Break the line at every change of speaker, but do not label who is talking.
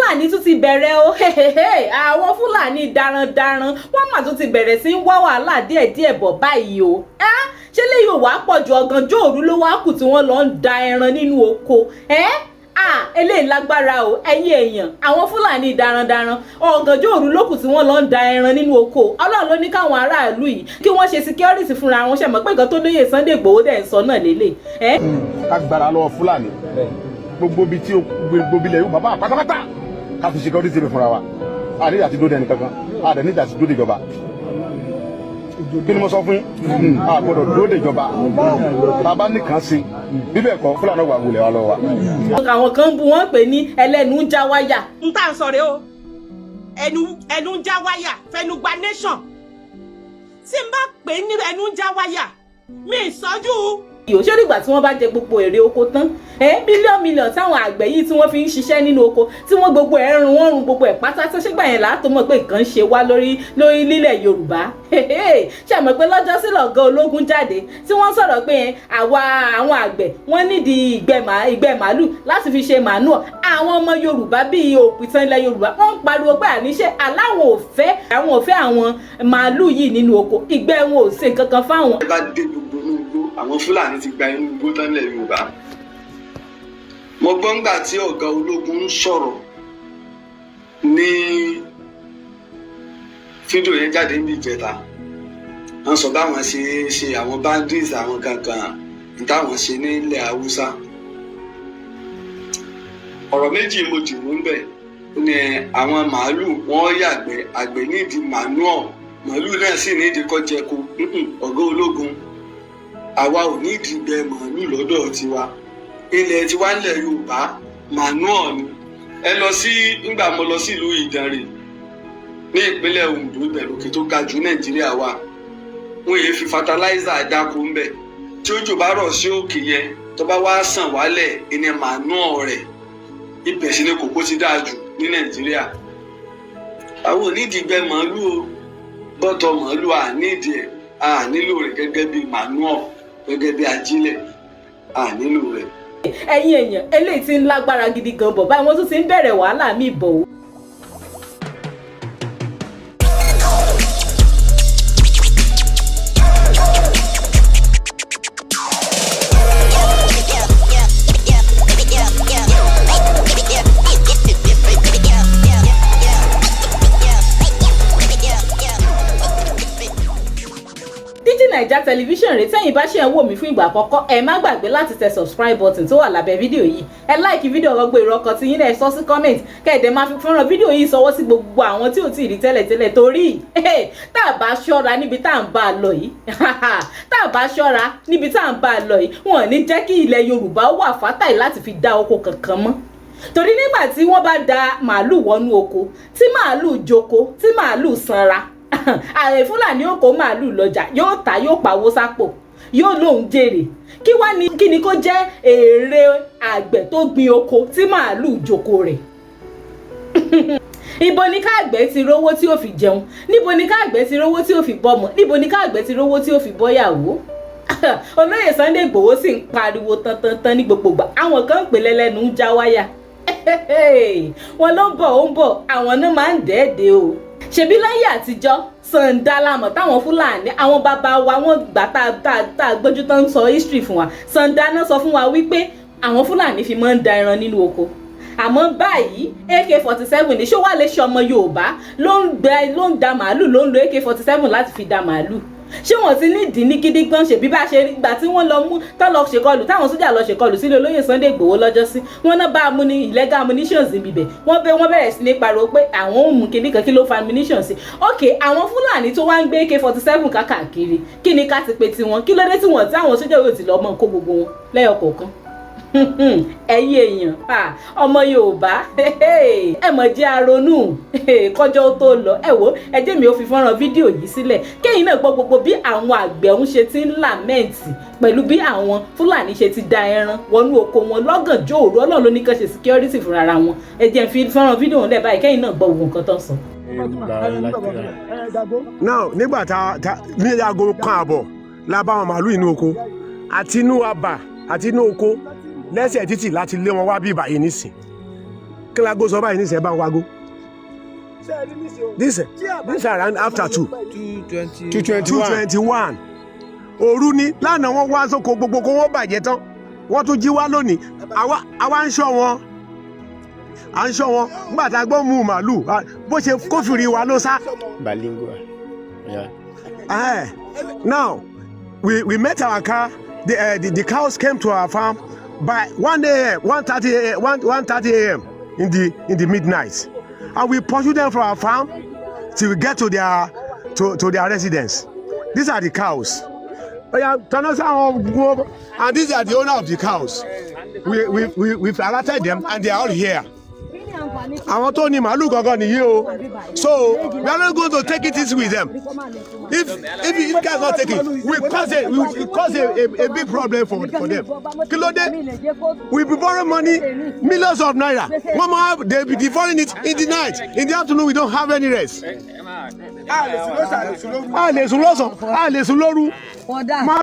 Fúlàní tún ti bẹ̀rẹ̀ o. Àwọn Fúlàní darandaran wọ́n mà tún ti bẹ̀rẹ̀ sí ń wá wàhálà díẹ̀díẹ̀ bọ̀ báyìí o. Ṣé lè yóò wá pọ̀ ju ọ̀gànjọ́ òru ló wá kù tí wọ́n lọ ń da ẹran nínú oko? Eléyìí lágbára o, ẹ̀yin èèyàn. Àwọn Fúlàní darandaran, ọ̀gànjọ́ òru ló kù tí wọ́n lọ ń da ẹran nínú oko. Ọlọ́run ló ní káwọn aráàlú yìí kí wọ́n ṣe security fúnra wọn. Ṣe mọ̀ pé nǹkan tó lóye Sunday Igboho dẹ̀ ń sọ náà lélẹ̀.
Ká gbára lọ́wọ́ Fúlàní, gbogbo ibi tí gbogbo ilẹ̀ yóò bàbá pátápátá, ká fi security rẹ̀ fúnra wa. A ní àti dóde ẹnì kankan, a dẹ̀ ní àti dóde ìjọba. Kí ni mo sọ fún yín? A gbọ́dọ̀ dóde ìjọba. Tá a bá nìkan sí bíbẹ̀ kọ́, Fúlàní wà wulẹ̀ wa lọ́wọ́ wa.
Àwọn kan bú wọn pè ní ẹlẹ́nu ń já wáyà.
N tá à ń sọ rèé o, ẹnu ẹnu ń já wáyà fẹnu gba nation. Tí n bá pè é ní ẹnu ń já wáyà, mi ìsọjú.
Yìí ò ṣé nígbà tí wọ́n bá jẹ gbogbo èrè oko tán, ẹ mílíọ̀nù mílíọ̀nù táwọn àgbẹ̀ yìí tí wọ́n fi ń ṣiṣẹ́ nínú oko, tí wọ́n gbogbo ẹ̀ run, wọ́n run gbogbo ẹ̀ pátá tó ṣégbà yẹn láàtó mọ̀ pé nǹkan ń ṣe wá lórí lílẹ̀ Yorùbá. Ṣe mọ̀ pé lọ́jọ́ sí lọ̀gá ológun jáde tí wọ́n sọ̀rọ̀ pé àwa àwọn àgbẹ̀ wọ́n nídìí ìgbẹ́ màálù láti fi ṣe manure. Àwọn ọmọ Yorùbá bíi òpìtàn ilẹ̀ Yorùbá, wọ́n ń pariwo pé àníṣe aláwọn ò fẹ́, àwọn ò fẹ́ àwọn màálù yìí nínú oko, ìgbẹ́ wọn ò ṣe nǹkan kan fáwọn.
Ẹ bá dé gbogbo inú igbó, àwọn Fúlàní ti gba inú igbó tán lẹ̀ Yorùbá. Mo gbọ́ ńgbà tí ọ̀gá ológun ń sọ̀rọ̀ ní fídíò yẹn jáde níbi ìjẹta. Wọ́n sọ báwọn ṣe ṣe àwọn bandits, àwọn kankan táwọn ṣe nílẹ̀ Haúsá. Ọ̀rọ̀ méjì mo dì mú bẹ̀ ní: àwọn màálù wọ́n yàgbẹ́, àgbẹ̀ nídìí manure, màálù náà sì nídìí kó jẹko. Ọ̀gá ológun, àwa ò nídìí gbẹ màálù lọ́dọ̀ tiwa. Ilẹ̀ tiwa ńlẹ̀ Yorùbá, manure ni. Ẹ lọ sí, nígbà mo lọ sí ìlú Ìdànrè ní ìpínlẹ̀ Ondo, ibẹ̀ lókè tó ga jù Nàìjíríà wà. Wọn èyí fi fertilizer dáko ńbẹ̀. Tí òjò bá rọ̀ sí òkè yẹn, tó bá wá sàn wálẹ̀, ìní manure rẹ̀. Ibẹ̀ sì ni kòkó ti dáa jù ní Nàìjíríà. Àwọn ò nídìí gbẹ màálù o, bọ́tọ̀ màálù à nídìí ẹ̀, à nílò rẹ̀ gẹ́gẹ́ bí manure, gẹ́gẹ́ bí ajílẹ̀, à nílò rẹ̀.
Ẹ̀yin èèyàn, eléyìí ti ń lágbára gidi gan bọ̀ báyìí. Wọ́n tún ti ń bẹ̀rẹ̀ wàhálà míì bọ̀ o. Digi Naija Television rèé. Tẹ́yìn bá ṣe ń wò mí fún ìgbà àkọ́kọ́, ẹ má gbàgbé láti tẹ subscribe button tó wà lábẹ́ fídíò yìí. Ẹ like fídíò, ọgbẹ́ èrò ọkọ̀ tí yín náà, ẹ sọ sí comment, kẹ́ẹ̀dẹ̀ máa fi fọ́nrán fídíò yìí sọwọ́ sí gbogbo àwọn tí ò tí ì rí tẹ́lẹ̀tẹ́lẹ̀, torí tá a bá ṣọ́ra níbi tá à ń bá a lọ yìí, tá a bá ṣọ́ra níbi tá à ń bá a lọ yìí, wọn ò ní jẹ́ kí ilẹ̀ Yorùbá wà fátàì láti fi dá oko kankan mọ́. Torí nígbà tí wọ́n bá da màálù wọnú oko, tí màálù joko, tí màálù sanra, ààrẹ Fúlàní ó kó màálù lọ́jà, yóò tà, yóò pawó sápò, yóò lóun jèrè. Kí wá ní kí ni kó jẹ́ èrè àgbẹ̀ tó gbin oko tí màálù joko rẹ̀? Ibo ni káàgbẹ̀ ti rówó tí ó fi jẹun? Níbo ni káàgbẹ̀ ti rówó tí ó fi bọ́mọ? Níbo ni káàgbẹ̀ ti rówó tí ó fi bọ́yàwó? Olóyè Sunday Igboho sì ń pariwo tantantan ní gbogbo ìgbà. Àwọn kan ń pè lẹ́lẹ́nu ń já wáyà, wọn ló ń bọ̀, ó ń bọ̀, àwọn náà máa ń dẹ́ẹ̀dẹ́ o. Ṣebí láyé àtijọ́, sàǹdà la mọ̀ táwọn Fúlàní, àwọn bàbá wa, wọ́n gbà tá a gbójú tán ń sọ history fún wa. Sàǹdà náà sọ fún wa wípé àwọn Fúlàní fi máa ń da ẹran nínú oko. Àmọ́ báyìí, AK-47 ní. Ṣó wà lè ṣe ọmọ Yorùbá ló ń gbẹ, ló ń da màálù, ló ń lo AK-47 láti fi da màálù? Ṣé wọ́n ti ní ìdí ní gidi gan? Ṣèbí bá ṣe gbà tí wọ́n lọ mú tán, lọ ṣèkọlù, táwọn sójà lọ ṣèkọlù sílé olóyè Sunday Igboho lọ́jọ́sí, wọ́n náà bá a mú ní illegal ammunitions níbẹ̀. Wọ́n bẹ̀rẹ̀ sí ní pariwo pé àwọn ò mú kinní kan. Kí ló fa ammunition sí? Ok, àwọn Fúlàní tó wá ń gbé AK-47 káàkiri, kí ni ká ti pe tiwọn? Kí ló dé tí wọ́n tí àwọn sójà yóò ti lọ mọ́ kó gbogbo wọn lẹ́yọ kọ̀ọ̀kan? Ẹ̀yin èèyàn, ọmọ Yorùbá, ẹ mọ̀ jẹ́ aronú kọjọ́ tó lọ. Ẹ wo, ẹ jẹ́ mi ò fi fọ́nrán fídíò yìí sílẹ̀, kéyìn náà gbọ́ gbogbo bí àwọn àgbẹ̀ ń ṣe ti ń lament pẹ̀lú bí àwọn Fúlàní ṣe ti da ẹran wọnú oko wọn lọ́gànjọ́ òru. Ọlọ́run ló ní kàn ṣe security fúnra wọn. Ẹ jẹ́ n fi fọ́nrán fídíò wọn lẹ̀ báyìí, kéyìn náà gbọ́ gbogbo nǹkan tó ń sọ.
Now, nígbà tá ní aago 1:30 la bá wọn màálù inú oko àti inú abà àti inú oko lẹ́sẹ̀ títì láti lé wọn wá bí ìbàyè nísìn. Kí la go sọ báyìí nísìnyí? Ẹ bá ń wago. This around after 2.
2:20.
2:21.
2:21 òru ni lánàá. Wọ́n wá sóko, gbogbo kó wọ́n bàjẹ́ tán, wọ́n tún jí wá lónìí. Àwa ń ṣọ́ wọn, à ń ṣọ́ wọn. Nígbà tá a gbọ́ mú màálù, bó ṣe kófìrí wa ló sá.
Bilingual. Yeah.
Now we met our car. The cows came to our farm by 1 a.m., 1:30 a.m., 1:30 a.m. in the midnight, and we pursue them from our farm till we get to their residence. These are the cows. Oya, tọ́nà sáwọn gbogbo, and these are the owner of the cows. We we've alerted them and they are all here. Àwọn tó ní màálù gangan nìyí o. So we are not going to take it easy with them. If guys not take it, we cause a big problem for them. Kí ló dé? We be borrow money, millions of naira. Wọ́n máa they be devouring it in the night, in the afternoon. We don't have any rest. A lè sùn lọ́sàn, a lè sùn lóru.
Kódà.
Má-